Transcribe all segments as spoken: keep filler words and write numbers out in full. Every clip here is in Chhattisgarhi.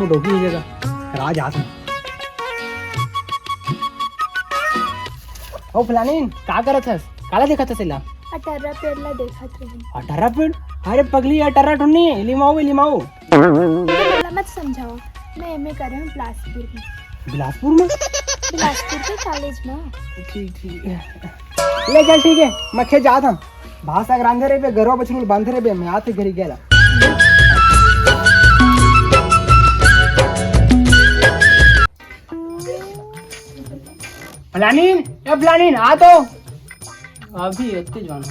डोकी ये जगह राज आत हे। ओ फलानीन, का करत हस? काला देखत हस एला? अटर्रा पेड़ ला देखत रहे। अटर्रा पेड़? अरे पगली, अटर्रा ठो नहीं है, लिमाऊ है, लिमाऊ। तो मला मत समझाओ, मैं एमए कर रहे हूँ बिलासपुर में। बिलासपुर में? बिलासपुर के कॉलेज में। ठीक, ठीक। ले चल, ठीक है, मैं खेत जात हूँ। भात साग रांधे रहिबे, गरवा बछरू ल बांधे रहिबे, मैं आथे घरी गेला। फलानीन, ए फलानीन, आ तो। अभी इतने जवान हो।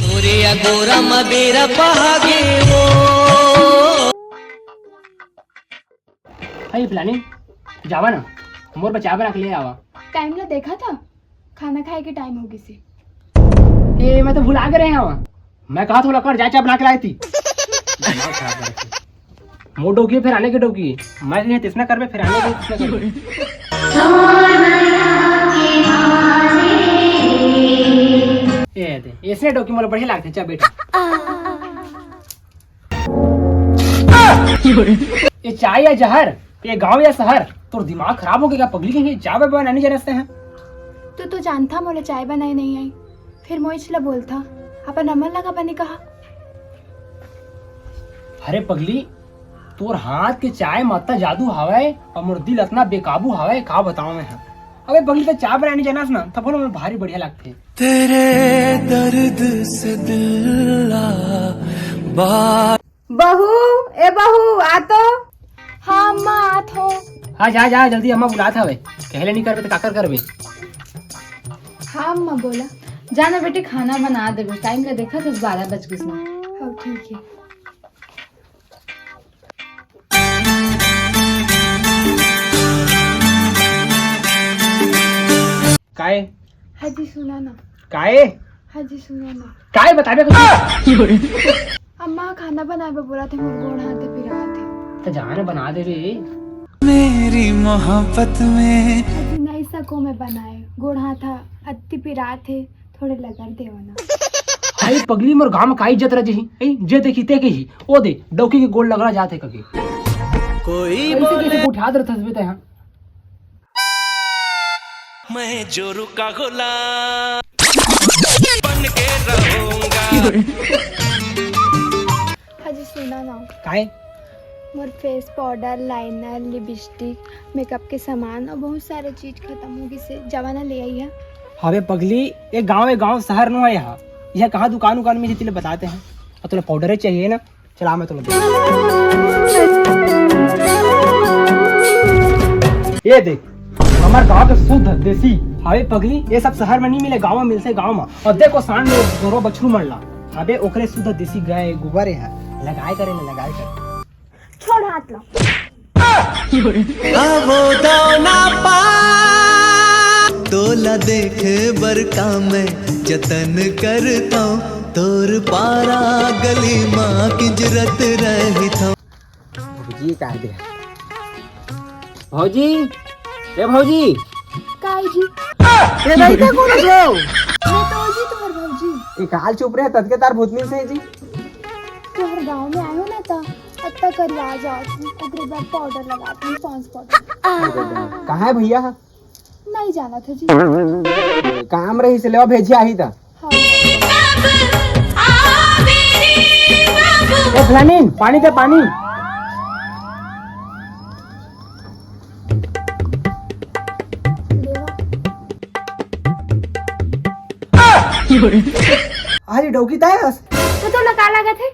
तोरे या गोरा मदेरा पहागे वो। हे फलानीन, जावा ना, मोर बर चाय बना के ले आवा। टाइम ला देखा था, खाना खाए के टाइम हो गिस हे। ए, मैं तो भुला गे रहे हूँ। मैं कहा था, लकर जा, चाय बना के लाई थी। दिमाग खराब कर रखे। मोर डौकी फेर आने के डौकी। मैं कहे, "तैसना करबे, फेर आने के तैसना करबे।" ए दे, ऐसने डौकी मोला बढ़िया लागथे, चा बेटा। ये चाय या जहर, ये गांव या शहर, तोर दिमाग खराब हो गया पगली, कहीं चाय बनानी जानते हैं। तू तो जानता मोला चाय बनाए नहीं आई, फिर मोइच ला बोलता, अपन अमल लगा बने कहा। अरे पगली, तोर हाथ के चाय म अतना जादू हावय अउ मोर दिल अतना बेकाबू हावय, का बतावं मैं ह। अबे पगली, त चाय बनानी जानस ना, तब ना मोला भारी बढ़िया लागथे। तेरे दर्द से दिल ला बाहर। बहू, ए बहू, आ तो। हाँ अम्मा, आत हो। हाँ, जा, जा, जल्दी, अम्मा बुलात हवे। कहले नहीं करबे त काकर करबे? हाँ अम्मा, बोला। जाना बेटी, खाना बना देबे। टाइम ला देखा तो बारह बज गिस ना। हाँ, ठीक है। काय? हाँ जी, सुना ना। काय? हाँ जी, सुना ना। काय बताबे कुछ? अम्मा खाना बनाए बर बोला थे, मोर गोड़ हाथ पिरात हे। त जाना बना दे रे। मेरी मोहब्बत में। अजी नहीं सको मैं बनाए, गोड़ हाथ अति पिरात हे। थोड़े लगन देवो ना। हाय पगली, मोर गांव में का इज्जत रह जही? ए, जे देखी ते कही, "ओ दे, डौकी के गोड़ लगड़ा जात हे कके।" कोई कैसे, बोले कैसे उठात रहत हस बे तैं, हाँ? मैं जोरू का गुलाम बन के रहूंगा। हाँ जी, सुना ना। काय? मोर face powder, liner, lipstick, makeup के सामान अउ बहुत सारे चीज खतम हो गिस हे, जावा ना ले आइहा। हवे पगली, ये गांव, ये गांव शहर नो हे। यहाँ, यहाँ कहाँ दुकान उकान मिलही तेला बताते हैं। अउ तोला पाउडर ही चाहिए ना, चला मैं तोला दे। ये देख, हमर गांव के शुद्ध देसी हवे पगली, ये सब शहर में नहीं मिले, गांव में मिलथे, गांव में। अउ देखो, सांड में गोरो बछरू मन ला, अबे ओकरे शुद्ध देसी गाय गोबर हे, लगाए करे ना, लगाए करे। छोड़ हाथ ला। आवो दाना पा, तोला देखे बर का मैं जतन करता, तोर पारा गली मा किंजरत रहिता। भौजी का दे। भौजी, ए भौजी। काय जी? ए दाई, ते कोन हो? मैं तो जी तुम्हार भौजी। ए काल चुप रहे, ततके तार भूतनी से जी। तुम्हार गांव में आए हो ना, ता अत्ता करिया जात हूँ, ओकरे बाद पाउडर लगात हूँ, पॉन्ड्स पाउडर। कहाँ है भैया? नहीं जाना था जी। काम रही से लेवा भेजी आही ता। हाँ। ए, फ्लानिन, पानी दे, पानी। अरे, डौकी तायस। तो, तो लगा लगा थे।